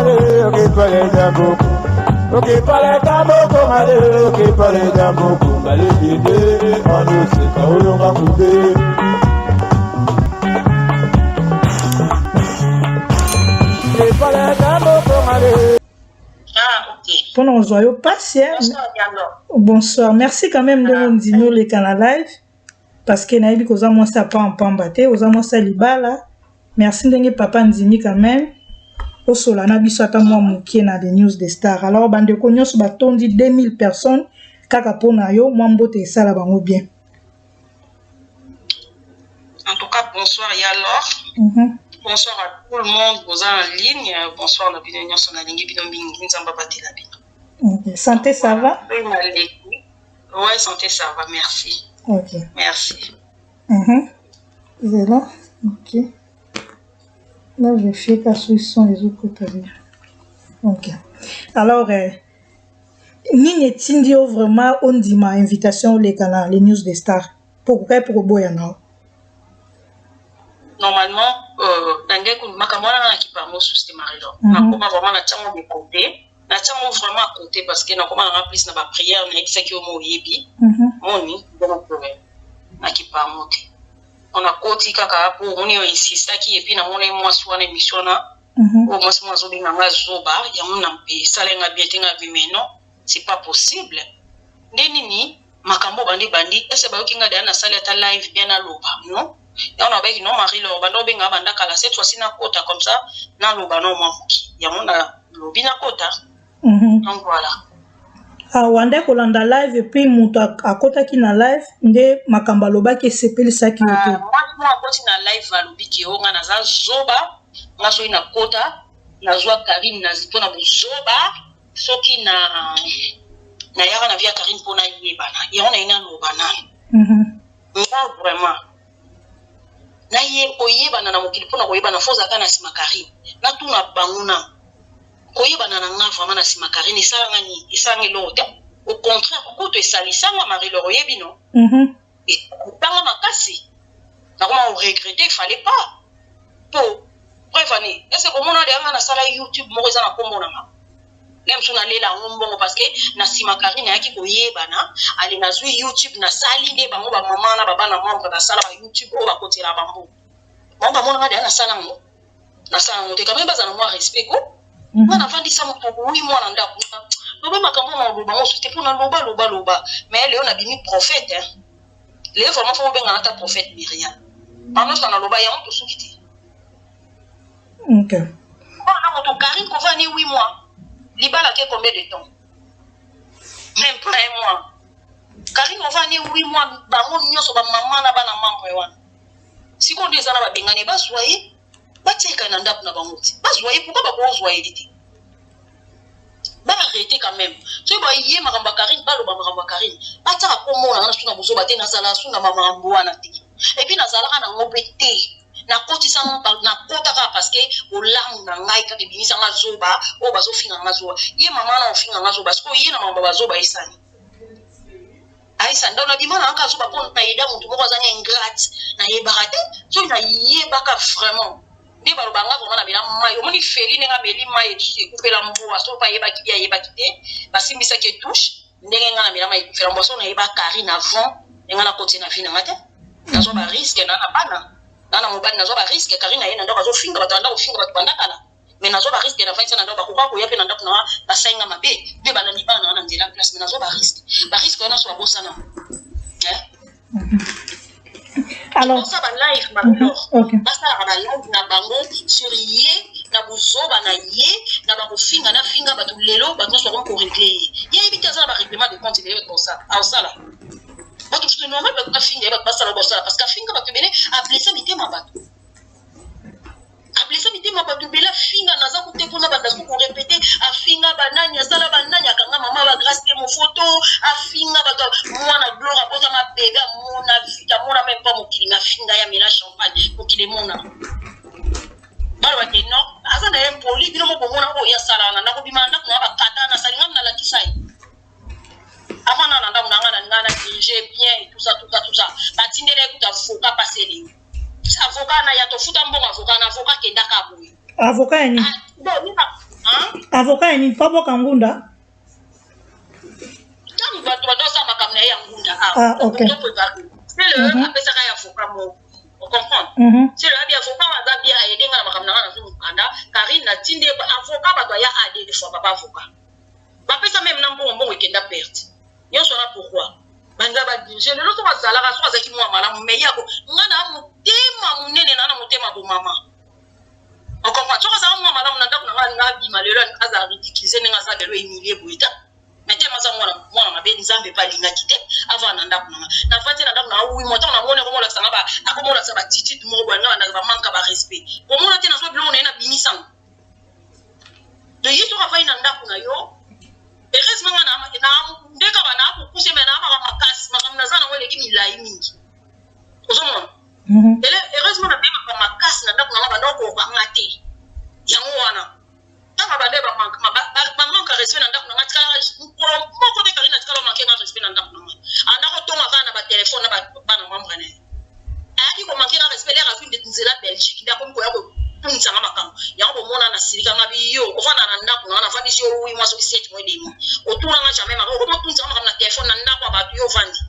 Ah, ok. Mpona kozwa yo mpasi. Bonsoir, Diallo. Bonsoir, merci quand même ndenge ondimi oleka na live, parce que nayebi koza mwasi ya pampamba te, oza mwasi ya libala. Merci ndenge papa ndimi quand même osola na biso ata mwa moke na The News de Star. Alors, bandeko nyonso batondi 2000 personnes kaka mpona yo, mwa mbote esala bango bien. En tout cas, bonsoir Yalor. Bonsoir à tout le monde, boza en ligne. Bonsoir na bino nyonso, nalingi bino mingi, Nzambe abatela bino. Ok. Santé, ça va? Oui, naleki. Ouais, santé, ça va, merci. Merci. Zela, ok. Là, je fais ka soki son ezokota bien. Ok. Alors, nini etindi yo vraiment ondima invitation oleka na Les News de Star? Po kokai mpo koboya na yo? Normalement, nangai makambo wana nakipa yango susu te, Marie-Laure. Nakoma vraiment natiango de côté. Natiango vraiment à côté parce que nakoma nanga plus na baprière, nayebisaki yo mo oyebi. Moni, donc nakipa yango te. On akoti kaka po omoni oyo insistaki, et puis namoni mwasi wana, émission wana, oyo mwasi moko azobenga nga zoba, yango na esalenga bien te. Nga bi mais non, c'est pas possible. Nde nini makambo bandi bandi ese bayoki nga deya, nasali ata live bien, naloba non. Yango nabaki non, Marie Laure banda obenga banda kala, cette fois-ci nakota comme ça naloba no mwa moki, yango nalobi nakota. Donc voilà. Ah, wande kolanda live, et puis moto akotaki na live nde makambo alobaki esepelisaki yo te? Mwasi moko akoti na live, alobi ke o nga naza zoba, nga soki nakota nazwa Karine na mpona bozoba, soki na nayaka na vie ya Karine mpo nayebana, yango naye naloba nano. Nga vraiment naye koyebana na mokili, mpona koyebana fo ozalaka na nsima Karine. Natuna bango na koyebana na nga vraiment na nsima Karine esalanga nini? Esalanga eloko te, au contraire kutu esalisanga. Marie Laure, oyebi no? Etanga makasi, nakoma koregretter, il fallait pas. Po preuve ane ese komona de yanga nasala YouTube moko eza na nkombo na nga, nde mosu nalela yango mbongo, parce que na nsima Karine ayaki koyebana, ale nazwi YouTube nasali, nde bango bamama na babana membre basala ba YouTube oyo bakotela bambongo, bango bamonanga deya nasala yango, nasala yango te. Quand même bazala mwa respect ko. Nga navandisa moto wi mwana ndako, loba makambo na oloba ngo susu te, mpo naloba loba loba. Mais leo nabimi prophète, hein. Leo vraiment fo obengana ata prophète Miriam, nyonso naloba yango tosuki te. Mpona moto Karine kovani 8 mois libala ke combien de temps? Même pas un mois. Karine ovani 8 mois, bango nyonso bamama na bana membre wana, sikoyo nde eza na babengani, bazwa ye, batieka na ndako na bango te, bazwa ye. Pourquoi bakozwa ye te? Baarrêter quand même. Soki baye makambo ya Karine, baloba makambo ya Karine, batiaka komona nga na suna bozoba te, nazala suna bamakambo wana te, et puis nazalaka nango mpe te. Nakotisa, nakota kaka parce que bolamu na ngai kaka ebimisanga zoba oyo bazofinga nga zoba. Ye mama na ofinga nga zoba, sikoyo ye na makambo bazoba esani ayesa ndao nabima na nga zoba mpo nayeda motu moko azanga ingrate. Nayebaka te, soki nayebaka vraiment nde baloba nga vraiment namela mai. Omoni Feli ndenge ameli mai ekufela mbwa, so mpe ayebaki bi ayebaki te, basimbisaki etouche ndenge nga namela mai ekufela mbwa. So nayeba Karine avant, ndenge nakoti na vie na nga te, nazwa barisque na na bana na na mobali, nazwa barisque. Karine aye na ndako, azofinga bato, anda kofinga bato banda kala, mais nazwa barisque na vaisa na ndako, bakoka koya mpe na ndako na basalinga mabe mpe balandi bana na nga na nzela place, mais nazwa barisque, barisque wana so babosana. Alors Osala balive malor, basalaka balive na bango sur ye na bozoba na ye na bakofinga na finga bato. Lelo bato nyonso bakomi korégler ye, ye yebi te aza na barèglement de compte. Lelo bato aosala bato mosusu normal, bato bafinga ye, bato basala basala, parce que afinga bato ebele, ablesse mitema bato, ablesse mitema bato ebele, afinga. Naza kute mpona banda soki korépéter, afinga banani, asala banani, akanga mama bagrâce te mofoto, afinga bato. Mwana Gloire abotama bebe, amona amona même pas mokili, mais afinga ye, amela champagne, mokili emona, baloba te non, aza na ye mpoli. Bino moko bomona oyo asala wana, nakobima na ndako na bakata, nasali ngam, nalakisa ye avant na ndako na nga na nga na dirige bien et tout ça, tout ça, tout ça. Batindela ye kuta avocat, pase elingi avocat na ya tofuta mbongo, avocat na avocat akendaka boye. Avocat ya nini? Avocat ya nini? Mpo aboka ngunda? Ntango bato bazosala makambo na ye ya ngunda Ah, ok. Sele apesaka ye avocat moko, ocomprendre? Sele abi avocat aza bien, ayede nga na makambo na nga, nazwi mokanda. Karine natindi ye avocat, bato aya ade des fois papa avocat bapesa même na mbongo, mbongo ekenda perte nyonso wana. Pourquoi balinga badirige lelo? So bazalaka, so azalaki mwa malamu, mais yako nga na motema monene, na motema bomama, ocomprendre? Soki azala mwa malamu na ndako na nga, alinga abima lelo azala ridiculise ndenge aza lelo, emilie boye ta. Mais te, aza mwana, mwana mabe. Nzambe mpe alingaki te avanda na ndako na nga. Navandi na ndako na nga 8 mois. Ntango namoni akomolakisa nga, akomolakisa batitude moko boye, nga bandaka bamanka barespect. Komona te, nazwa biloko na ye, nabimisango. Donc ye soki avandi na ndako na yo, heureusement nga nde kaka naakokuse, me naamaka makasi. Makambo naza nango eleki milai mingi, ozomona? Heureusement nabemaka makasi na ndako nanga, banda okokanga te. Yango wana ntango bande bamanka respect na ndako nanga, tikalaka mokolo moko te. Karine atikala omanke nga respect na ndako nanga, anda kotonga kaka na batelefone na bana membre na ye. Ayaki komanke nga respect lere azwi nzela Belgique, nde akomi koya kotunisanga makambo yango. Bomona na silikanga bi yo ovanda na ndako nanga, navandisi yo 8 mois, soki 7 mois et demi, otunanga jamais makambo. Okomi otunisanga makambo na telefone na ndako ya bato yo ovandi.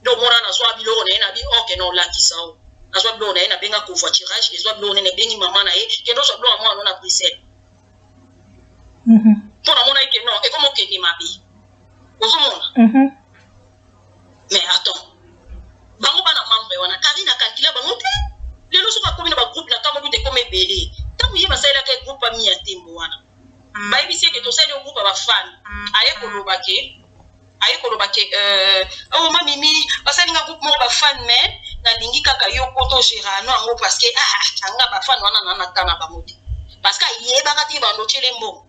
Nde omona nazwa biloko na ye na bi ok, na olakisa o nazwa biloko na ye, nabenga covoiturage, ezwa biloko nene, ebengi mama na ye, kende ozwa biloko ya mwana na Bruxelles. Mpo namona ye ke non, ekoma okende mabe, ozomona? Mais attends, bango bana membre wana, Karine akalkula bango te. Lelo soki akomi na bagroupe na kambo kuta ekoma ebele. Ntango ye basalelaka ye groupe ami ya tembo wana, bayebisi eke tosali yo groupe ya bafani, aye koloba ke oh, mamimi, basali nga groupe moko bafan, mais nalingi kaka yo po togéra no yango, parce que ah, anga bafan wana na nata na bango te, parce que ayebaka te bando otyele mbongo.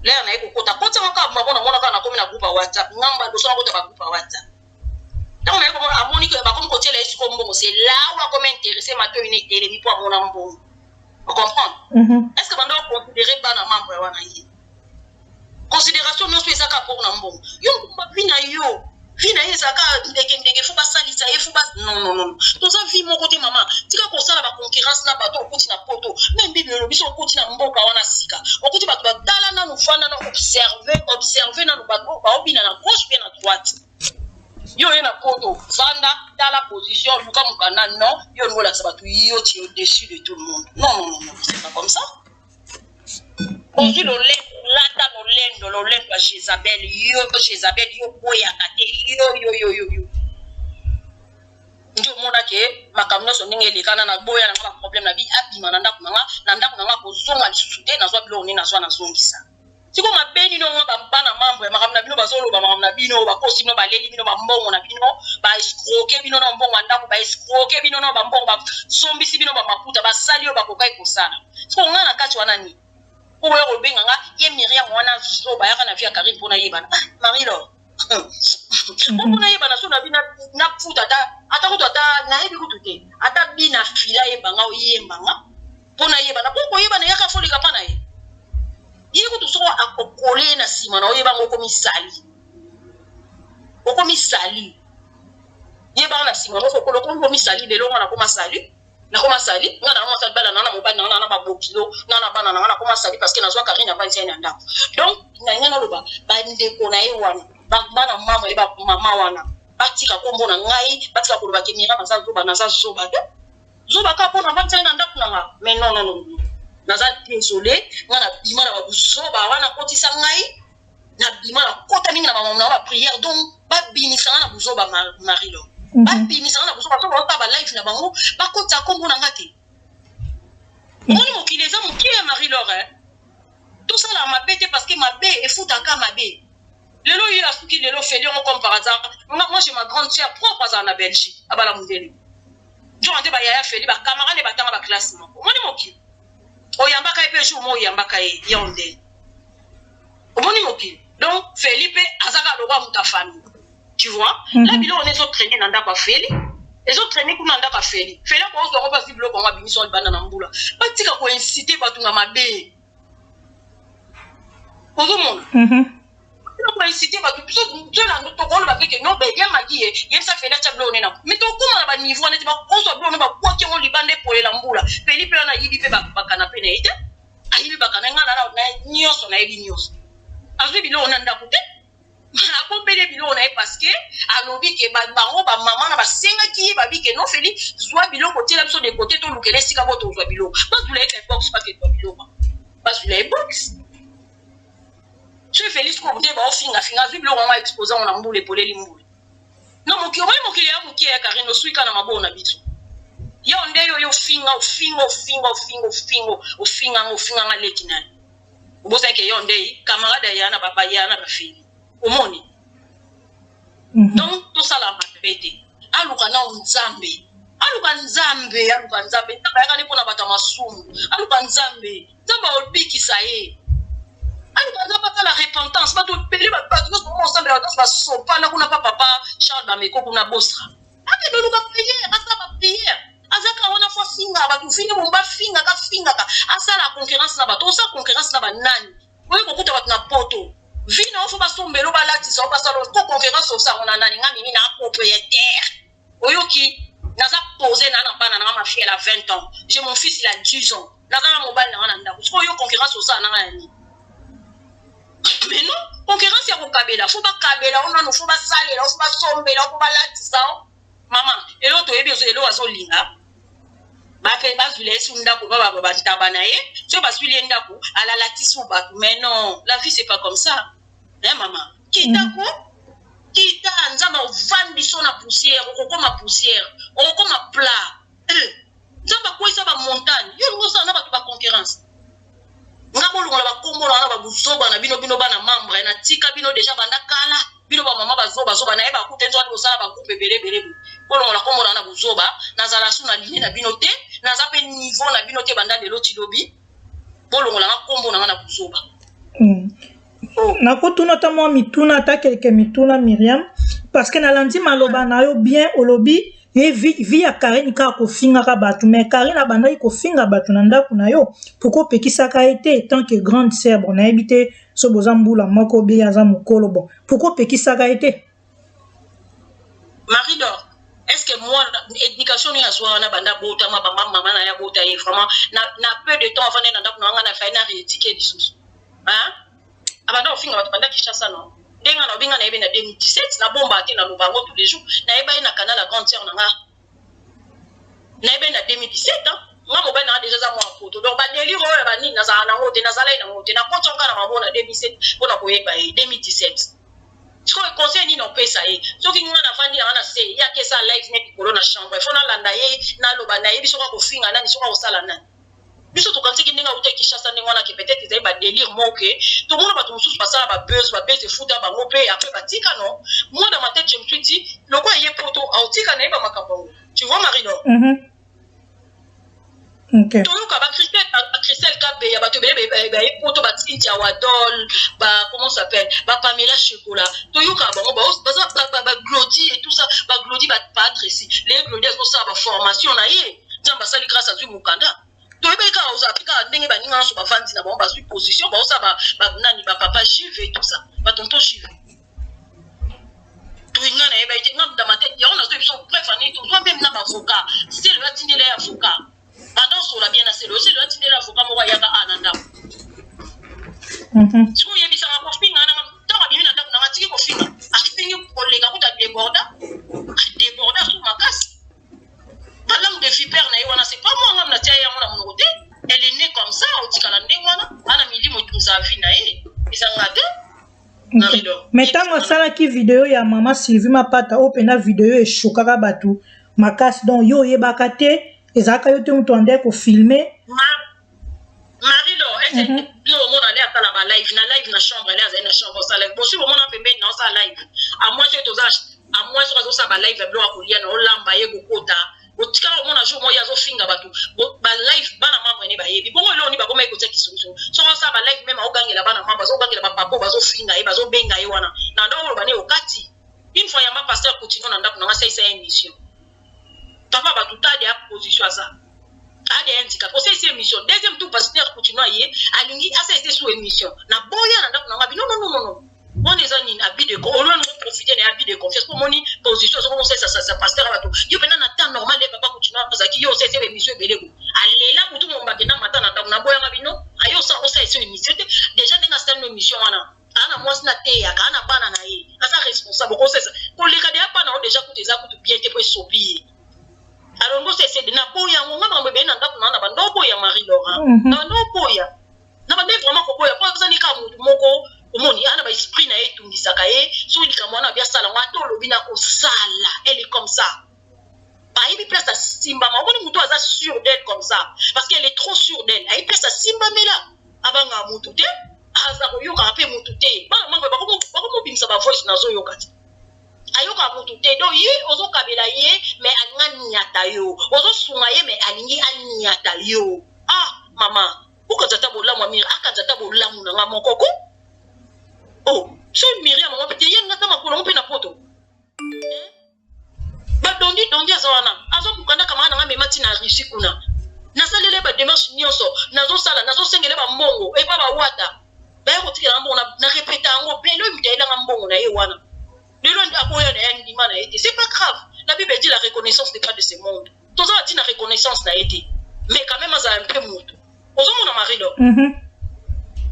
Lere na ye kokota kotianga kaka mako, namona kaka nakomi na groupe ya WhatsApp. Ngamba liboso nakota bagroupe ya WhatsApp, ntango naye komona, amoni bakomi kotiela ye siko mbongo. C'est là où akomi intéressé, matoi na etelemi mpo amona mbongo, ocomprendre? Est ce que banda oconsidere bana membre wana? Ye considération nyonso eza kaka mpona mbongo. Yo vie na yo, vie na ye ezalaka ndenge ndenge, faut basalisa ye, faut ba non, non, non, toza vie moko te. Mama, tika kosala baconcurrence na bato. Okuti na poto, même Bible elobi so okuti na mboka wana sika, okuti bato batala nanu, fanda na observe, observe nanu bato baobina na gauche mpe na droite. Yo oye na poto, vanda, tala position, luka mokanda. Non, yo olingi olakisa bato yo tu es au-dessus de tout le monde. Non, non, non, non, c'est pas comme ça. Ozwi lolendo, lata lolendo, lolendo ya Jézabel. Yo Jézabel, yo boyaka te. Yo yo yo yo yo nde omonake makambo nyonso ndenge elekana na boya nanga baproblème na bi abima na ndako nanga, na ndako nanga kozonga lisusu te. Nazwa biloko nini, nazwa, nazongisa. Siko mabe nini onga bana membre? Makambo na bino bazoloba, makambo na bino bakosi bino, baleli bino bambongo na bino, baescroke bino na mbongo ya ndako, baescroke bino na bambongo, basombisi bino bamaputa, basali oyo bakokaki kosala. Siko nga na kati wana nini po oya kobenga nga ye Miriam wana zoba yaka na vie ya Karine mpona yebana? Ah, Marie Lor, po mpona yebana so na bi nafuta ata ata kutu ata nayebi kutu te, ata bina fila yebanga, oyembanga mpona yebana, po koyebana yaka foleka mpa na ye. Ye kutu soko akokole ye na nsima na oyebanga, okomi sali, okomi sali, yebanga na nsima nyonso okolo okomi sali. Lelo nga nakoma sali, nakoma sali, nga na mwasi bala na mobali na nga na babokilo nga na bana na nga, nakoma sali parce que nazwa Karine avandisa ye na ndako. Donc na ngai naloba, bandeko na ye wana, bana mama ye, bamama wana, batika kombo na ngai, batika koloba ke Miriam aza zoba. Naza zoba te, zoba kaka mpo navandisa ye na ndako na nga. Mais non, non, non, naza désolé, nga nabima na babuzoba wana akotisa ngai, nabima, nakota mingi na bamama na baprière. Donc babimisa nga na buzoba, Marilo, babimisa nga na buzoba. So baota balive na bango, bakotisa kombo na nga te. Omoni, mokili eza moke ya Marie Lore. Tosala mabe te, parce que mabe efutaka mabe. Lelo ye asuki, lelo feli yango comme par hasard. Nga, moi, j'ai ma grande sœur propre azala na Belgique, abala mondele, nzoka nde bayaya feli bacamarade, batanga baklasse moko. Omoni mokili, oyambaka ye mpe jour mo oyambaka ye yo nde omoni mokili. Donc Feli mpe aza kaka lokwa moto ya famille, tu vois? La biloko wana ezotraîne na ndako ya Feli, ezotraîne kuna na ndako ya Feli. Feli akozwa yango, mpasi biloko yango abimisi yango libanda na mbula. Batika koincite bato na mabe, ozomona? Koincite bato, biso tokoloba mpe ke non, beyamaki ye, yebisa Feli atya biloko nena. Mais tokóma na baniveau wana te. Bakozwa biloko ne, babwaki yango libanda, epolela mbula. Feli mpe wana ayibi mpe bakanape na ye te. Ayebi bakana nga na nyonso, nayebi nyonso. Azwi biloko na ndako te, abombeli biloko na ye parce que alobi ke bango bamama na basengaki ye, babi ke non, Feli, zwa biloko, tiela biso de côté, tolukela esika bo tozwa biloko. Bazwila ye box, bakezwa biloko, bazwila ye box. Soki Félix ko te, baofingafinga, azwi biloko yango, expose yango na mbula, epoleli mbula. No mokili, omoni mokili ya mokie ya Karine, oswika na maboko na biso. Yo nde yo ofinga, ofinga, ofinga, ofinga, ofinga, ofinganga, ofinganga leki na ye, obosaki yo nde camarade ya na baya na bafeli, omoni. Donc tosala mabe te. Aluka nao Nzambe, aluka Nzambe, aluka Nzambe. Nzambe ayakani mpona bato ya masumu. Aluka Nzambe, Nzambe aobikisa ye. Aluka Nzambe, asala repentance. Bato ebele, bato nyonso mosambela, bato nyonso basopana kuna pa papa Charles Bameko kuna Bostra. Akende oluka prière, asala baprière. Azaka wana fo afinga bato, fini bongo bafingaka, fingaka, asala concurrence na bato. Osala concurrence na banani? Oyi kokuta bato na poto, vi na ofo basombelo, balatisa o, basala ko concurrence osango na nani? Nga mimi na propriétaire, oyoki, naza posé na bana nanga. Ma fille, elle a 20 ans, j'ai mon fils, il a 10 ans. Naza na mobali nanga na ndako. Sikoyo yo, concurrence osala nanga ya nini? Mais non, concurrence ya kokabela, fo bakabela o nano, fo basalela o, fo basombela o, fo balatisa o. Mama, eloko toyebi, eloko azolinga, bape bazwila ye su ndako, ba bantaba na ye. Soki bazwili ye ndako, alalatisi o bato. Mais non, la vie, c'est pas comme ça, hein, mama. Kita ko kita, Nzambe ovandi so na poussière, okokoma poussière, okokoma plat. Nzambe akweyisa bamontagne. Yo olingi osala na bato baconcurrence. Nga bolongola bakombo na wana, babuzoba na bino. Bino bana membre, natika bino déjà banda kala. Bino bamama bazobazoba, nayeba kuta nzo wana bosala bagroupe ebele ebele. Bolongola kombo na wana, buzoba. Nazala su na ligne na bino te, naza mpe niveau na bino te. Banda lelo ti lobi, bolongolanga kombo na nga na buzoba. Oh. Nakotuna ata mwa mituna, ata quelques mituna, Miriam, parce que nalandi maloba na yo bien. Olobi ye vie ya Karine kaka kofingaka bato, mais Karine abandaki kofinga bato na ndako na yo. Pourquoi opekisaka ye te tant que grande sœur? Bon, nayebi te so boza mbula moko be aza mokolo. Bon, pourquoi opekisaka ye te? Marie Dor, est ce que moi, éducation oyo azwa wana, banda botama, bamba mama na ye abota ye, vraiment na peu de temps avant na ndako na wanga, na fai na rééduquer lisusu, hein? Abanda kofinga bato banda Kinshasa. No ndenge nga naobi, nga nayebi na 2017, nabomba te, naloba yango tous les jours. Nayeba ye na canal ya grande sœur na nga, nayeba ye na 2017. Nga mobali nanga déjà aza mwa poto, donc badélire oyo ya banini, nazala nango te, nazala ye nango te. Nakoti nga na mabo na 2007 mpona koyeba ye 2017. Sikoyo conseil nini opesa ye? Soki nga navandi nanga na se, ye akesa live ne likolo na chambre, fo nalanda ye, naloba, nayebi soki akofinga nani, soki akosala nani. Biso tokanisaki ndenge auta Kinshasa, ndenge wana ke peut-être ezali badélire moko ke tomona bato mosusu basala babuzz, babuzz efuta bango mpe après batika. Non, moi, dans ma tête, je me suis dit, lokola ye poto aotika, nayeba makambo yango, tu vois, Marie-Laure. Toyoka baChristelle Kabeya, bato ebele baye poto, baCynthia Wadol, ba comment s'appelle, baPamela Shekola, toyoka bango baza baGlodi et tout ça, baGlodi, baPatrici. Leye Glodi azosala baformation na ye, Nzambe asali grâce, azwi mokanda. Toyebaki kaka ozala mpe kaka ndenge baninga nyonso bavandi na bango, bazwi position, baosala nani, bapapa Jive et tout ça, batonton Jive. Toyinga nayeba ete nga mdama te, yango nazwi biso. Bref, ani tozwa meme na baavocat. Selo atindela ye avocat, banda osola bien na Selo. Selo atindela avocat moko, ayaka a na ndako. Sikoyo oyebisaka kofinga nanga. Ntango abimi na ndako nanga, atiki kofinga, afingi koleka kuta, adéborda, adéborda su makasi. Balangue de vipère na ye wana, c'est pas moi ngam natia ye yango na monoko te. Elle est née comme ça, otikala ndenge wana, ana milimo etungisaka vie na ye, ezanga te. Mais ntango asalaki video ya mama Sylvie Mapata oyo mpena video eshokaka bato makasi, donc yo oyebaka te, ezalaka yo te moto ande kofilmer? Marilo, bino omona ale asala ba live na live na chambre, ale azali na chambre, osala live. Bosi bomona pembeni na osala live, à moins soki toza, à moins soki azosala ba live ya biloko ya kolia na olamba, ye kokota. Otikala omona jour moko ye azofinga bato balive? Bana membre ne bayebi bongo. Eloko nini bakomaki kotia kisongisongi? Soki osala balive, même aogangela bana membre, azogangela bapapo, bazofinga ye, bazobenga ye wana na ndako. Oloba ne okati une fois yamba pasteur Coutinho na ndako nanga, asalisa ye émission. Papa bato tade ya position aza ade ya ndika kosalisa émission. Deuxième tour, pasteur Coutinho aye, alingi asalisa su émission na boya na ndako nanga. Bi non, non, non, non, wana eza nini? Abus de, olwani profite na ye, abus de confiance. Po omoni position ozokomosalisa pasteur ya bato, yo mpena na temps normal ye papa Coutinho azalaki, yo osalisa émission ebele bo alela butu momba, akenda mata na ndako, naboyanga bino aye osala. Mwasi nateyaka ana bana na ye, aza responsable. Okosesa koleka deya bana oyo deja kutu eza kutu bien te, po esopi ye. Alors ngo sese naboya yango. Nga makambo ebele na ndako na na bando oboya, Marie Laurent. Na bando oboya, na bande vraiment koboya, po azali kaka motu moko. Omoni, ana baesprit na ye etungisaka ye. Soki likambo wana abi asala ngo, ata olobi na kosala, elle est comme ça, ayebi place asimbama. Omoni, motu aza sûr d'elle comme ça, parce qu'elle est trop sûre d'elle. Ayebi place asimbamela, abangaka motu te, aza koyokaka mpe motu te. Bana mango bakomobimisa bavoice, nazoyoka te, ayokaka motu te. Donc ye ozokabela ye, mais alingi aniata yo. Ozosunga ye, mais alingi aniata yo. Ah mama, okanza ata bolamu ya Miri, akanza ata bolamu na nga moko ko. Oh, so Miriam yango mpe te, ye nga ata makolo ngo mpe na poto badondi dondi. Aza wana, azobukanda kamara na nga, mema ntina Russie kuna. Nasaleli badémarche nyonso, nazosala, nazosengele bambongo epa bawata, baya kotikela mbongo. Na répéta yango belo, oyo moto ayelanga mbongo na ye wana, lelo aboya na ye, andima na ye te. C'est pas grave, la Bible dit: la reconnaissance n'est pas de ce monde. Toza batina reconnaissance na ye te, mais quand même azala mpe motu. Ozomona, Marido?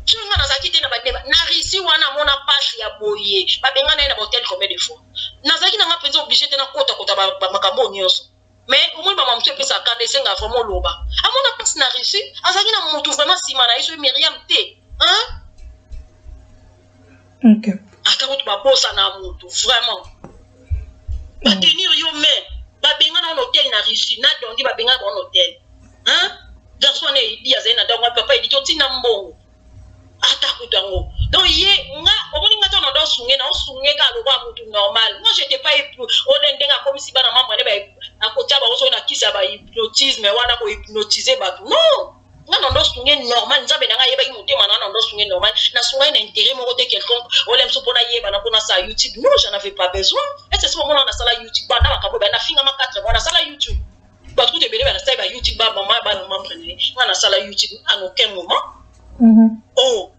Soki nga nazalaki te na bandeba na Russie wana, amona pasi ya boye, babengana ye na bahotel combien de fois. Nazalaki nanga mpenza obligé te nakotakota makambo oyo nyonso, mais omoni, bama mosu epesaka kanda, esenga vraiment oloba. Amona mpasi na Russie, azalaki na motu vraiment nsima na ye, soki Miriam te, hein? Ata kutu babosana motu, vraiment batenir yo, mais babengana wana hotel na Russie na dondi, babengana bango na hotel, hein? Garçon wana Edi azali na ntango, papa Edi totinda mbongo, ata kutu yango. Donc ye nga, omoni, nga ntango na osunge na osunge kaka lokwa mutu normal. Moi, j'étais pas ode ndenge akomisi bana mambo ane, akotia bango soki na kisi ya bahypnotisme wana, kohypnotize bato. Non, nga na ndo osunge normal. Nzambe na nga ayebaki motema na nga. Na ndo osunge normal, nasungai na intérêt moko te quelconque ole mosu mpona yebana, mpona sala YouTube. Non, j'en avais pas besoin. Ese si omona nasala YouTube, banda makambo ebaya, nafingama 4 mois, nasala YouTube. Bato kutu ebele banasali ba YouTube, bamama, bana membre na ye. Nga nasala YouTube en aucun moment. Oh,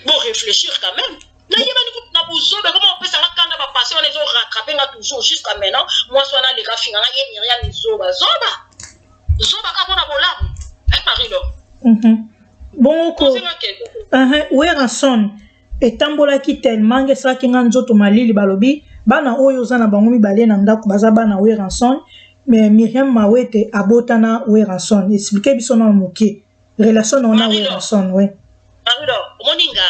bon, réfléchir quand même. Nayebani kutu na buzobe koma opesanga kanda. Bapasse wana ezorattrape nga toujours jusqu'à maintenant. Mwasi wana aleka finga nga, ye Miriam, zoba, zoba, zoba, kaka mpona bolamu, Marilo. Bongo ko Werrason etambolaki tellement nge esalaki nga nzoto malili. Balobi bana oyo oza na bango mibale na ndako baza bana Werrason, mais Miriam Mawete abotana Werrason. Explique biso na moke relation na ona Werrason, we. Marilo, omoni nga,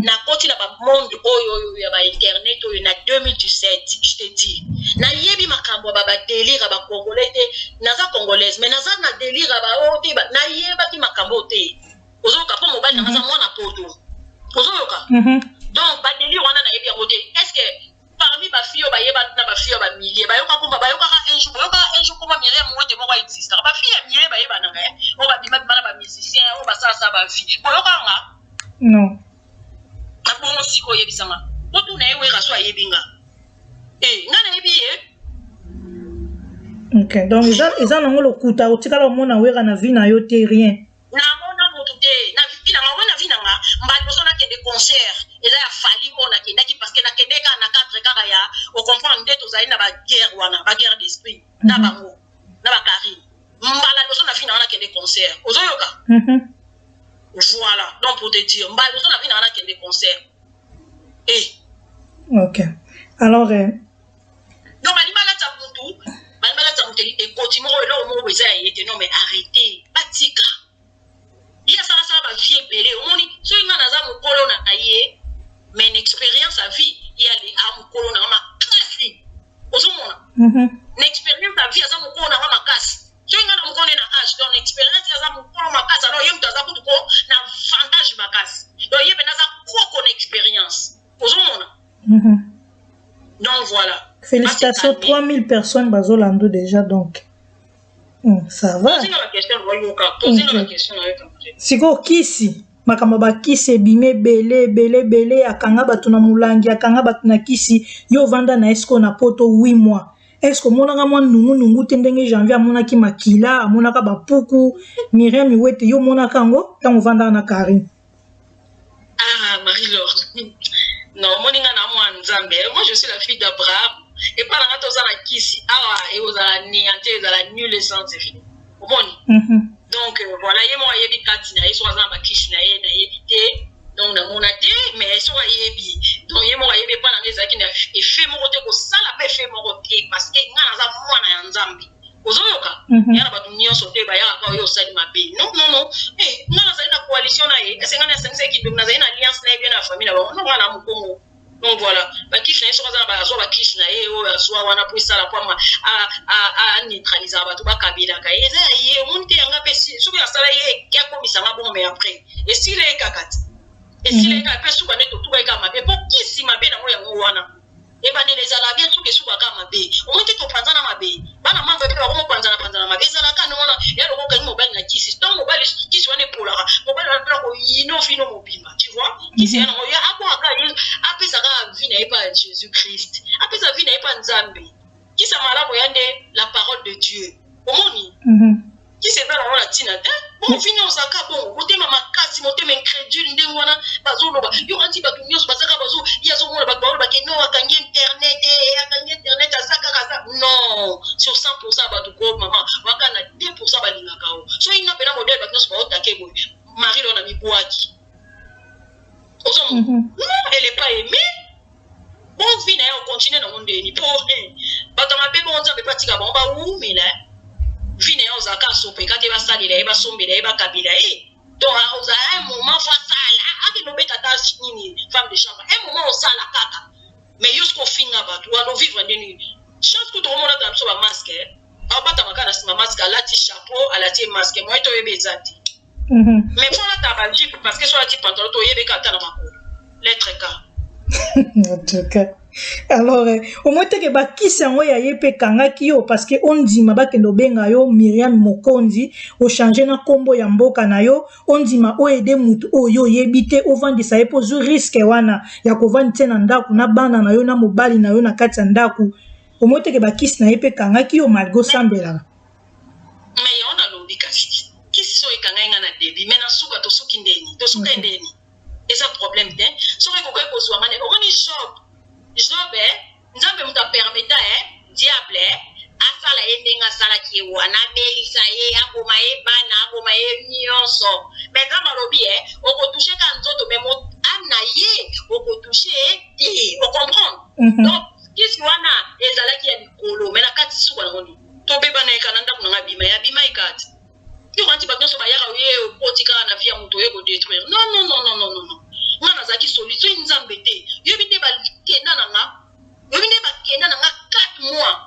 nakoti na bamonde oyo oyo ya bainternet oyo na 2017. Je te dis, nayebi makambo ya badélire ya bacongolais te. Naza congolaise, mais naza na délire ya baoyo te. Nayebaki makambo oyo te. Ozoyoka? Mpo mobali nanga aza mwana poto, ozoyoka? Donc badélire wana nayebi yango te. Est ce que parmi bafille oyo bayeba na bafille oyo bamilie bayoka komba, bayokaka un jour, bayokaka un jour komba Miriam Mowete moko aexistaka? Bafille ya milie bayebanaka, oyo babima bima na bamusicien, oyo basalasala bavie, boyokaka nga? Non. Na bongo sikoyo oyebisanga, otuna ye Wera so ayebi nga. E nga nayebi ye. Ok, donc eza nango lokuta, otikala omona Wera na vie na yo te, rien? Namona motu te na vie nanga. Omoi, na vie nanga, mbala liboso nakende concert eza ya Fally oyo nakendaki, parce que nakende kaka na cadre kaka ya ocomprendre nde tozali na baguerre wana, baguerre d'esprit na bango na bakarine. Mbala liboso na vie nanga nakende concert, ozoyoka? Voilà, donc pour te dire, mbala liboso na vie nanga nakende concert e. Ok, alors Donc balingi balata mutu, balingi balata mutu ekoti moko, eloko moko eza ya ye te. Non mais arrêté, batika ye asalasala bavie ebele. Omoni, soki nga naza mokolo na ye, mais na expérience ya vie, ye ale a mokolo nanga makasi. Ozomona? Na expérience ya vie, aza mokolo nanga makasi. Soki nga na mokolo nde na age, donc na expérience ye aza mokolo makasi. Alors ye moto aza kutu ko na avantage makasi. Donc ye mpena aza koko na expérience, ozomona? Donc voilà. Félicitations, 3000 personnes bazolanda déjà, donc ça va. Sikoyo kisi, makambo bakisi ebimi ebele ebele ebele. Akanga bato na molangi, akanga bato na kisi. Yo ovanda na eske na poto 8 mois, est-ce omonaka mwa nungunungu te, ndenge Janvier amonaki makila, amonaka bapuku? Miriam Iwete, yo omonaka yango ntango ovandaka na Karine? Ah, Marie-Laure, non. Omoni, nga na mwa Nzambe. Moi, je suis la fille d'Abraham. Epa na nga toza na kisi awa, ekozala néanti, ezala nul et sans effet, omoni? Donc voilà, ye moko ayebi kati na ye soki aza na bakisi na ye, nayebi te. Donc namona te, mais soki ayebi, donc ye moko ayebi. Epa nanga ezalaki na effet moko te, kosala mpe effet moko te, parce que nga naza mwana ya Nzambe. Ozoyoka? Ya na bato nyonso te bayaka oyo osali mabe. Non, non, non. Nga nazali na coalition na ye, ese nga nasangisaki kindoki, nazali na alliance na ye bien na famille na bango. Non, nga na mokongo. Donc voilà, bakisi na ye, soki aza na, azwa bakisi na ye oyo azwa wana mpo esala po aneutralisaka bato bakabelaka ye, eza ya ye. Omoni te, yanga mpe soki asala ye, akomisanga bongo, mais après esila ye kaka te, esila ye kaka mpe suka nde totuka ye kaka mabe, mpo kisi mabe nango yango wana. Ebandeli ezala bien, soki esukaka mabe, omoni te, topanzana mabe. Bana mamva mpe bakomopanzana panzana mabe. Ezalaka nde wana ya loko okangi mobali na kisi. Ntango mobali, kisi wana epolaka, mobali wana mpona koyino vino mobimba, tu vois. Kisi ya nango ya akwaka ye, apesaka vie na ye pa Jésus Christ, apesa vie na ye pa Nzambe. Kisi ya malamu ya nde la parole de Dieu, omoni. Kisi eza nango na ntina te. Bon, vino ozalaka bongo, motema makasi, motema incrédule, ndenge wana bazoloba yo anti bato nyonso bazaka bazo ye azomona bato balobake non, akangi internet, akangi internet, aza kaka aza non. Sur 100 bato ko mama waka na 2 balingaka o. Soki nga mpena modèle bato nyonso baotake boye, Marie lo na mibwaki, ozomona. Non, elle est pas aimée. Bon, vie na ye ocontinue nango ndeni mpo bato ya mabe bongo, Nzambe mpe atika bango bawumela. Vie na ye ozalaka asopeka te, basalela ye, basombela ye, bakabela ye. Donc ozala un moment faut asala, akende obeta ata nini, femme de chambre, un moment osala kaka. Mais yo soki ofinga bato wana, ovivre nde nini? Chance kutu okomona ta biso bamasque, aobatama kaka na nsima masque, alati chapeau, alati masque, moye toyebi eza te. Mais mpo alata bajupe, parce que so alati pantalon, toyebeka ata na makolo, lettre K. En tout cas, alors omoi teke bakisi yango ya ye mpe ekangaki yo, parce que ondima bakende obenga yo Miriam Mokonzi, ochange na nkombo ya mboka na yo, ondima oaider mutu oyo oyebi te, ovandisa ye mpo ozwi risque wana ya kovandisa na ndako na bana na yo na mobali na yo na kati ya ndako. Omoi teke bakisi na ye mpe ekangaki yo malgré osambelaka. Mais yango nalobi, kasi kisi so ekangai nga na début, mais na suka tosuki ndeni, tosuka ndeni, eza problème te. Soki ekoki kozwa nga, omoni Job, Job, Nzambe moto apermeta diable asala ye ndenge asalaki ye wana, abelisa ye, aboma ye bana, aboma ye nyonso. Mais Nzambe alobi okotouche ka nzoto, mais âme na ye okotouche te, ocomprendre? Donc kisi wana ezalaki ya likolo, mais na kati suka nango nini? Tobebana ye kaka na ndako nanga, abima ye, abima ye kati. Yokanti bato nyonso bayaka, ye okoti kaka na vie ya moto, oye kodétruire. Non, non, non, non, non, non, non. Nga nazalaki soli soki Nzambe te. Yoyebi nde bakenda na nga, yoyebi nde bakenda na nga 4 mois.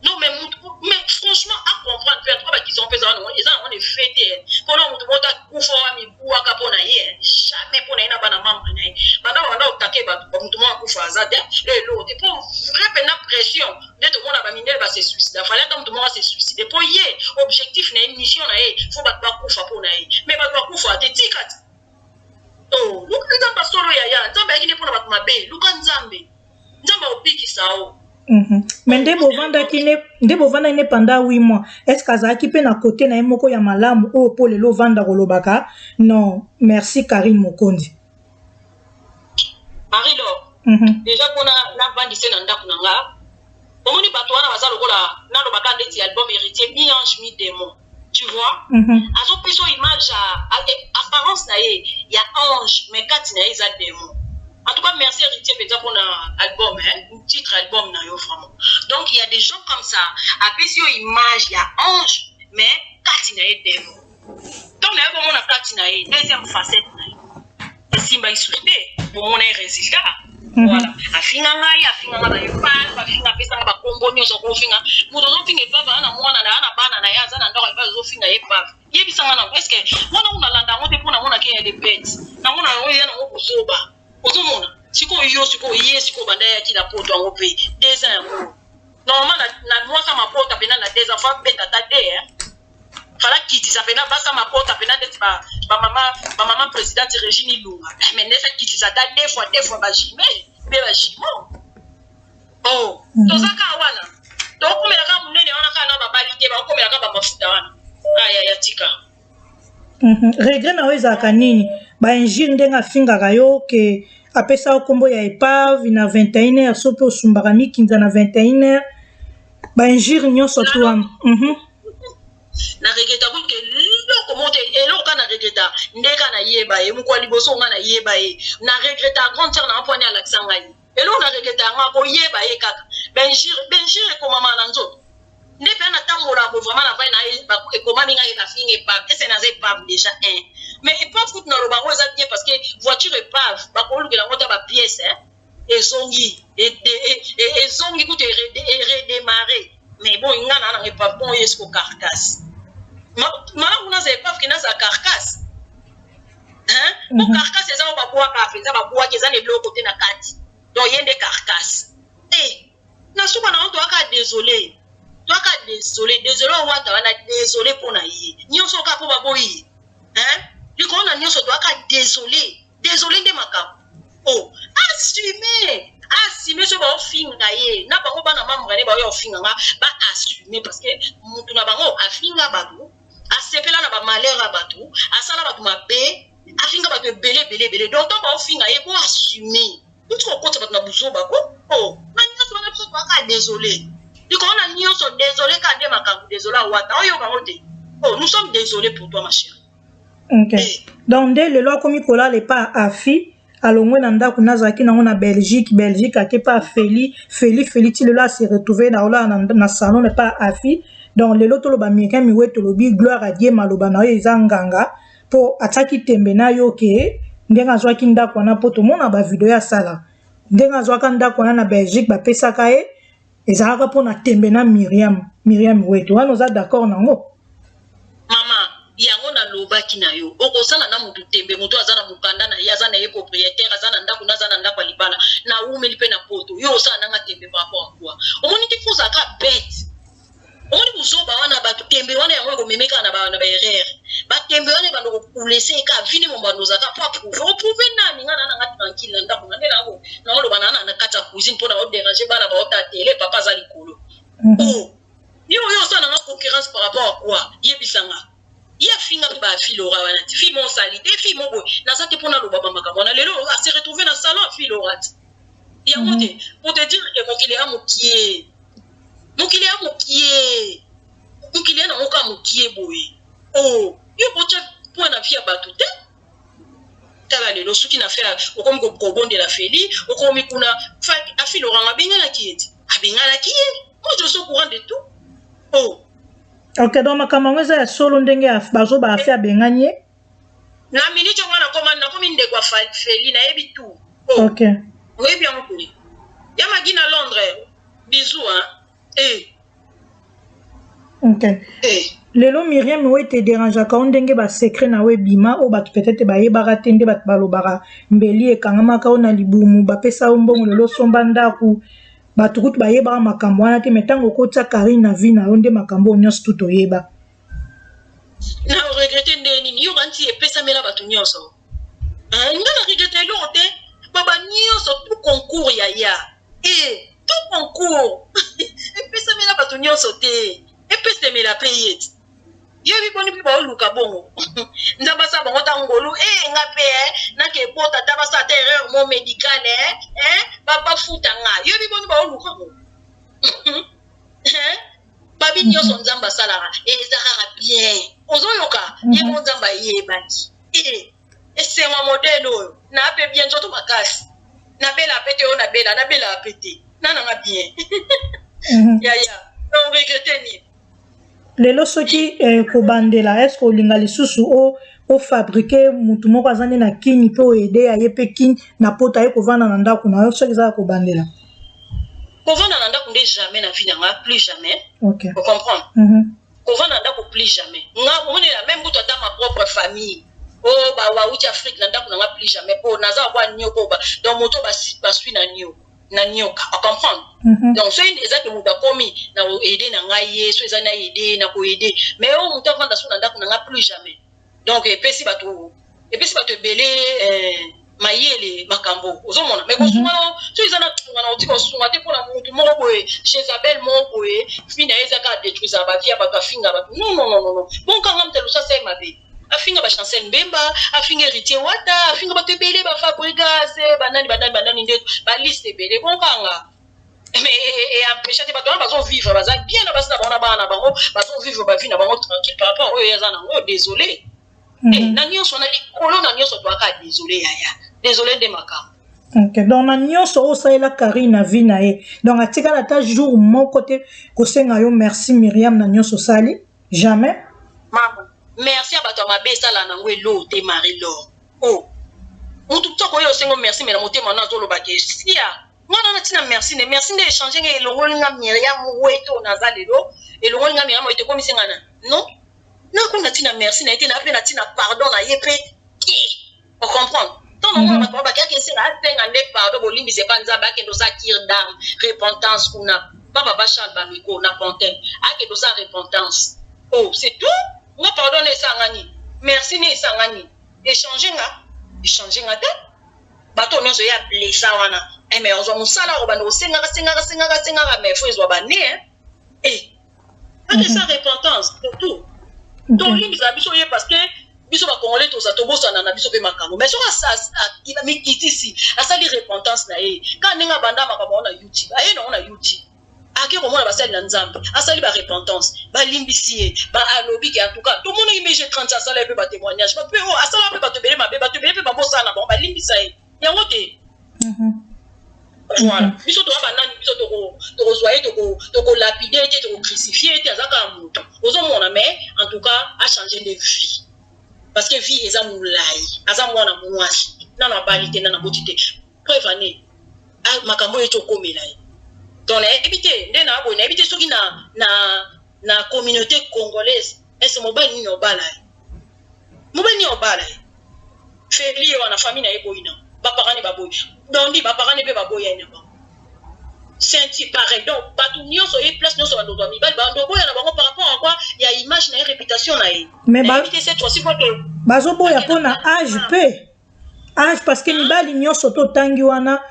Non, mais mutu, mais franchement acomprendre mpe. En tout cas bakisi yango mpe eza nango, eza nango na effet te, mpona motu moko akufa wa mibwaka mpo na ye, jamais mpo na ye na bana membre na ye. Banda banda otake bato, motu moko akufa aza te lelo te, mpo vrai mpena pression nde tomona bamindele base suicide. Fallait ata motu moko ase suicide mpo ye objectif na ye, mission na ye, faut bato bakufa mpo na ye. Mais bato bakufa te, tika ti. Oh, luka Nzambe asolo, yaya. Nzambe ayaki nde mpona bato mabe. Luka Nzambe, Nzambe akopikisa o. Mais nde bovandaki ne pendant 8 mois, est ce que azalaki mpe na kote na ye moko ya malamu oyo mpo lelo ovanda kolobaka non, merci Karine Mokonzi? Marie Lor, déjà mpona navandise na ndako na nga, omoni bato wana baza lokola nalobaka ndeti album Héritier, mi ange mi démon, tu vois. Azopesa image ya apparence na ye ya ange, mais kati na ye eza démon. En tout cas, merci Héritier mpenza mpona album, hein, titre album na yo vraiment. Donc il y a des gens comme ça, apesi yo image ya ange, mais kati na ye démon. Ntango na ye bomona kati na ye deuxième facette na ye esimba lisusu te, bomona ye résultat. Voilà, afinga ngai, afinga nga baepave, afinga, apesanga bakombo nyonso. Kofinga moto, ozofinga epave, aza na mwana na ye, na bana na ye, aza na ndako epave, ozofinga ye epave. Yebisanga nango, est ce que wana unalanda yango te? Mpo namonaki ya de bete, namona yango ya nango kozoba. Ozomona sikoyo yo, sikoyo ye, sikoyo banda yaki na poto yango mpe 2 ans yango. Normalement na mwasa mapota mpena na 2 ans, faut abeta ata de fala kitisa mpena basa mapota mpena ndeti bamama présidente Régine Ilunga. Mais ndeti akitisa ata deux fois, deux fois bajumelles mpe bajumeaux. Oh, toza kaka wana, tokomela kaka monene wana kaka na babali te, bakomela kaka bamafuta wana aya ya tika. Regret na yo ezalaka nini? Bainjure ndenge afingaka yo, ke apesa yo nkombo ya épave na 21 heure, so mpe osumbaka mikinza na 21 heure, bainjure nyonso tu wana. Na regreta kuke eloko moko te, eloko. Eloko na regretta ndeka nayeba ye moko ya liboso, nga nayeba ye, na regretta grande sœur nanga mpo ani alakisa ngai. Eloko na regretta yango, akoyeba ye kaka benjire. Benjire ekomama na nzoto nde mpe natambola boye. Vraiment, na vai na ekomami ngai bafinga épave. Ese naza épave déjà un, mais épave kutu naloba yango eza bien, parce que voiture épave bakolukela yango ta bapièce ezongi, ezongi kutu eredémarre. Mais bon, nga na nanga épave. Bon, oyo esiko carcasse, malamu naza épave ke naza carcasse. Po carcasse eza oyo babwaka mpenza, babwaki, eza na eloko te na kati. Donc ye nde carcasse. E na suka na ngo, toyaka désolé, toyaka désolé, désolé. Owata wana, désolé mpo na ye nyonso kaka mpo baboyi likolo na nyonso. Toyaka désolé, désolé nde makambo. O assume, assume. So baofinga ye na bango, bana membre ne baoya ofinga nga, baassume, parce que mutu na bango afinga bato, asepela na bamalheur ya bato, asala bato mabe, afinga bato ebele ebele ebele. Donc ntango baofinga ye, bo assume. Kuti kokota bato na buzoba ko o na nyonso wana, biso toyaka désolé likolo na nyonso. Désolé kaka nde makambo. Désolé, awata oyoka yango te. Oh, nous sommes désolés pour toi, ma chérie. Ok, donc nde lelo akomi kolala epa Afi. Alongwe na ndako nazalaki nango na Belgique. Belgique ake pa Feli, Feli, Feli, ti lelo ase retrouve na olala na salon epa Afi. Donc lelo toloba Miriam Iwe, tolobi gloire à Dieu. Maloba na yo eza nganga, mpo atiaki tembe na yo ke ndenge azwaki ndako wana, mpo tomona bavideo asala ndenge azwaka ndako wana na Belgique, bapesaka ye, ezalaka mpona tembe na Miriam. Miriam Weto wana, oza d'accord nango? Mama, yango nalobaki na yo, okosala na motu tembe. Motu aza na mokanda na ye, aza na ye propriétaire, aza na ndako, aza na ndako ya libala, nawumeli mpe na poto. Yo osala nanga tembe par rapport à quoi? Omoni te, fozalaka bete. Omoni buzoba wana, bato tembe wana, yango ekomeme kaka na baerreur. Batembe wana ebando kokulese eka vini mo bando ozalaka po approuve, oprouve nani? Nga na nanga tranquille na ndako na nde naoloba na na kati ya cuisine mpo na odérange bana baota tele, papa aza likolo. O yo, oyo osala nanga concurrence par rapport à quoi? Yebisanga. Ye afinga mpe bafilora wana ti fille mosali te, fille mo boye. Naza te mpona aloba bamakambo wana. Lelo ase retrouve na salon afilora ti yango te. Pour te dire ke mokili ya mokie, mokili ya mokie, mokili ya nango kaka mokie boye. O yo botya point na vie ya bato te. Tala lelo, soki na fe okomi kobondela Feli, okomi kuna afiloranga, abenganaki ye ti abenganaki ye. Moi, je suis au courant de tout. Oh. Ok, donc makambo yango eza ya solo, ndenge bazoba Afi abengani ye? Na minute yango nakoma, nakomi ndeko ya Feli, nayebi tout. Oh. Ok. Oyebi yango te. Ya Magi na Londres, bisou hein. Eh. Ok. Eh. Lelo Miriam oyo ete dérangeaka o ndenge basecret na yo ebima, oyo bato peut-être bayebaka te, nde bato balobaka mbeli ekangamaka oyo na libumu, bapesa yo mbongo, lelo osomba ndako, bato kutu bayebaka makambo wana te. Mais ntango okotia Karine na vie na yo, nde makambo oyo nyonso tu toyeba. Na regrette nde nini? Yoka nti epesamela bato nyonso. Nga na regrette eloko te. Baba nyonso tout concours ya ya e tout concours epesamela bato nyonso te, epesemela mpe ye ti yebi boni mpe baoluka bongo. Nzambe asala bango ta ngolu. E nga mpe nake ebota ta basala ta erreur mo médicale, bafuta nga. Yebi boni baoluka bongo babi nyonso. Nzambe asalaka, eza kaka bien. Ozoyoka ye mo Nzambe ayebaki e esengo modele oyo na mpe bien, nzoto makasi, nabela pe te. Oyo nabela, nabela pe te, nananga bien. Yaya, on regrette nini? Lelo soki kobandela, est ce que olinga lisusu ofabrique mutu moko aza nde na kini mpe oede aye mpe kini na poto, aye kovanda na ndako na yo, soki eza ya kobandela? Kovanda na ndako nde jamais na vie na nga, plus jamais. Ocomprendre? Kovanda na ndako, plus jamais. Nga omonela même kutu ata ma propre famille oyo bawuti Afrique na ndako na nga, plus jamais, mpo naza kwa nioko. Donc moto baswi na nioko na nioka, ocomprendre? Donc soki eza ke moto akomi na koede na ngai ye, so eza na aide na koede, mais oyo moto avanda so na ndako na nga, plus jamais. Donc epesi bato ebele mayele makambo ozomona. Mais kosunga, so eza na tunga na otika kosunga te mpona motu moko boye, Jezabel moko boye, fi na ye eza kaka détruisaka bavie ya bato, afinga bato. Non, non, non, non. Bonkanga moto alusa asali mabe, afinga bachancel Mbemba, afinga Héritier Wata, afinga bato ebele, bafabrigas, banani banani banani, nde baliste ebele. Bonkanga, mais empêche te. Bato wana bazovivre, baza bien na basi na bango, na bana na bango, bazovivre bavie na bango tranquille par rapport oyo aza nango. Désolé. Eh, na nyonso, na likolo na nyonso, toyaka désolé yaya, désolé nde makambo. Ok, donc na nyonso oyo osalela Karine na vie na ye, donc atikala ata jour moko te kosenga yo merci, Miriam, na nyonso osali? Jamais? Mama, merci ya bato ya mabe esala nango eloo te, Marie Lor. O mutu toko oyo osengo merci, me na motema no azoloba ke sia ngana na ntina merci nde merci nde échange nga, elongoli nga Miriam Weto naza lelo, elongoli nga Miriam Weto, ekomisi nga na non, nakuna ntina merci na ye te, na mpe na ntina pardon na ye mpe te. Ocomprendre? Ntango namona bato bakeyaki esenga, asenga nde pardon, bolimbisa epa Nzambe, akende osala cure d'âme, repentance kuna pa papa Charles Bamiko na Pantin, akende osala repentance. Oh, c'est tout. Nga pardon na esanga nini? Merci ne esanga nini? Échange nga, échange nga te. Bato nyonso ya blessa wana, mais ozwa mosala, okobanda kosengaka, sengaka, sengaka, sengaka, mais faut ezwa bane e akesa repentance, c'est tout. Tolimbisaka biso ye parce que biso Bacongolais toza tobosana na biso mpe makambo. Mais soki amikitisi, asali repentance na ye kaka ndenge abanda makambo yango na YouTube, aye nango na YouTube, ake komona basali na Nzambe, asali barepentance, balimbisi ye, alobi ke en tout cas tomonaki MG 30 asala ye mpe batémoignage, bato mpe oyo asala mpe bato ebele mabe, bato ebele mpe babosana na bango, balimbisa ye yango te. Voilà, biso toza banani? Biso tokozwa ye, tokolapider ye te, tokocrucifier ye te, aza kaka moto, ozomona. Mais en tout cas achanger de vie parce que vie eza molai. Aza mwana mwasi, nano abali te, nano aboti te. Preuve ane makambo oyo eti okomela ye. Donc nayebi te nde na boye, nayebi te soki na communauté congolaise ese mobali nini obala ye, mobali nini obala ye. Feli ye wana, famille na ye boyi na baparents baboyi, dondi baparents mpe baboyi ye na bango. Senti pareil. Donc bato nyonso ye, place nyonso bandoto ya mibali bando oboya na bango par rapport à quoi? Ya image na ye, réputation na ye. Mais nayebi te cette fois-ci quoi que bazoboya mpo na âge mpe âge, parce que mibali nyonso totangi wana,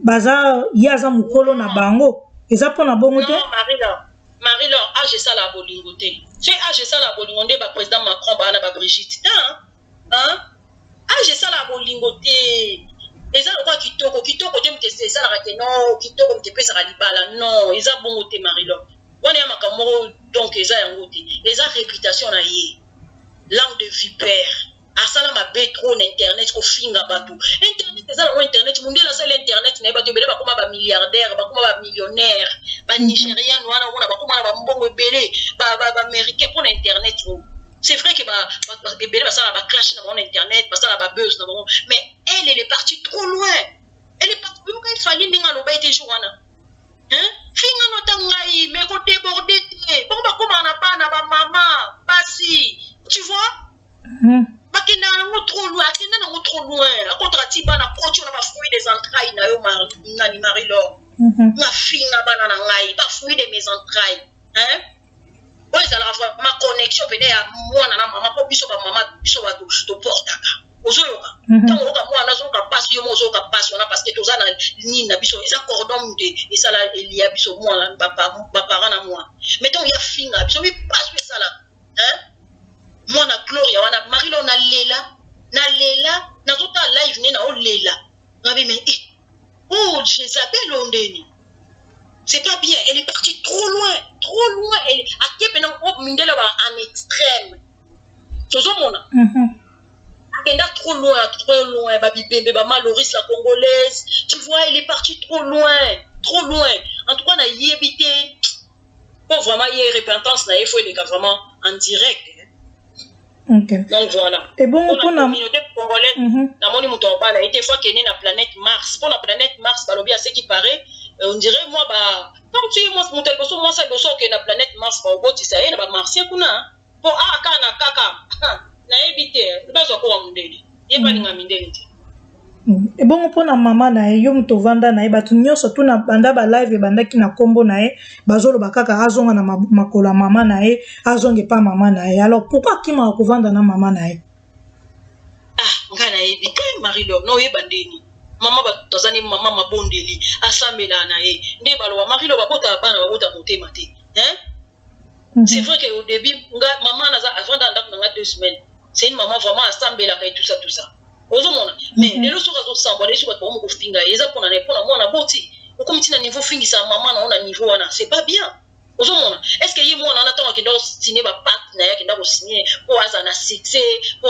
baza, ye aza mokolo na bango. Eza mpo na bongo te? Non, Marie-Laure, Marie-Laure, âge esala bolingo te. So âge esala bolingo nde baprésident Macron baa na baBrigitte te, hein? Âge esala bolingo te. Eza lokola kitoko, kitoko te moto esalaka te. Non, kitoko moto epesaka libala, non, eza bongo te, Marie-Laure. Wana ya makambo moko, donc eza yango te. Eza réputation na ye, langue de vipère, asala mabe trop na internet, kofinga bato. Internet eza nango internet, mondele asala internet na ye, bato ebele bakóma bamilliardaire, bakóma bamillionnaire, banigériane wana omona bakóma na bambongo ebele, baaméricain mpo na internet oyo. C'est vrai que ebele basala baclash na bango na internet, basala babuzz na bango, mais elle, elle est partie trop loin. Elle est partie. Yoka efali ndenge aloba ete jour wana, finga no ata ngai, mais kodéborder te. Bango bakomaka na bana, bamama, basi, tu vois? Bakendaka nango trop loin, akenda nango trop loin, akotaka ti bana, koti wana bafruit des entrailles na yo nani, Marie Lor. Nafinga bana na ngai, bafruit de mes entrailles, hein? Oyo ezalaka vraiment connexion pene ya mwana na mama, mpo biso bamama, biso bato toportaka, ozoyoka. Ntango oyoka mwana azoyoka mpasi, yo mo ozoyoka mpasi wana, parce que toza na nini na biso, eza cordon nde esala elia biso, mwana, baparent na mwana. Mais ntango ya finga biso, mipasi oyo esalaka, hein? Mwana Gloria wana, Marilo, nalela, nalela, nazotala live nde naolela ngabi. Mais eh, oh Jézabel oyo ndeni, c'est pas bien. Elle est partie trop loin, trop loin. Elle ake pena o mindele ba en extrême, tozomona. Akenda trop loin, trop loin, babibembe, bamaloris la congolaise, tu vois? Elle est partie trop loin, trop loin. En tout cas nayebi te po vraiment ye repentance na ye faut eleka vraiment en direct, hein. Donc voilà. Ebongo mpona mpona communauté congolaise, namoni moto abala ye te, faut akende na planète Mars. Mpo na planète Mars, balobi à ce qui paraît, on dirait mwa ba ntango soki moto ya liboso, mwasi ya liboso okende na planète Mars, baobotisa ye na bamartien kuna. Mpo aa kaka na kaka nayebi te, bazwa kowa mondele, ye balinga mindele te. Ebongo mpona mama na ye, yo moto ovanda na ye, bato nyonso tuna banda balive ebandaki na nkombo na ye, bazoloba kaka azonga na makolo ya mama na ye, azonga epa mama na ye. Alors pourquoi akimaka kovanda na mama na ye? Ah, ngai nayebi te, Marie-Laure, na oyeba ndeni mama bato aza ne mama mabondeli, asambelaka na ye nde baloba. Marie-Laure, babotaka bana, babota motema te, hein? C'est vrai que au début nga mama naza avanda ndako na nga 2 semaines, c'est une maman vraiment asambelaka et tout ça, tout ça, ozomona. Mais lelo soki azosambwa, lelo soki bato bakomi kofinga ye, eza mpona na ye, mpona mwana boti okomi ntina niveau fingisa mama na yo na niveau wana, c'est pas bien, ozomona. Est ce que ye mwana wana, ntango akenda kosigne bapacte na ye, akenda kosigne mpo aza na succès, mpo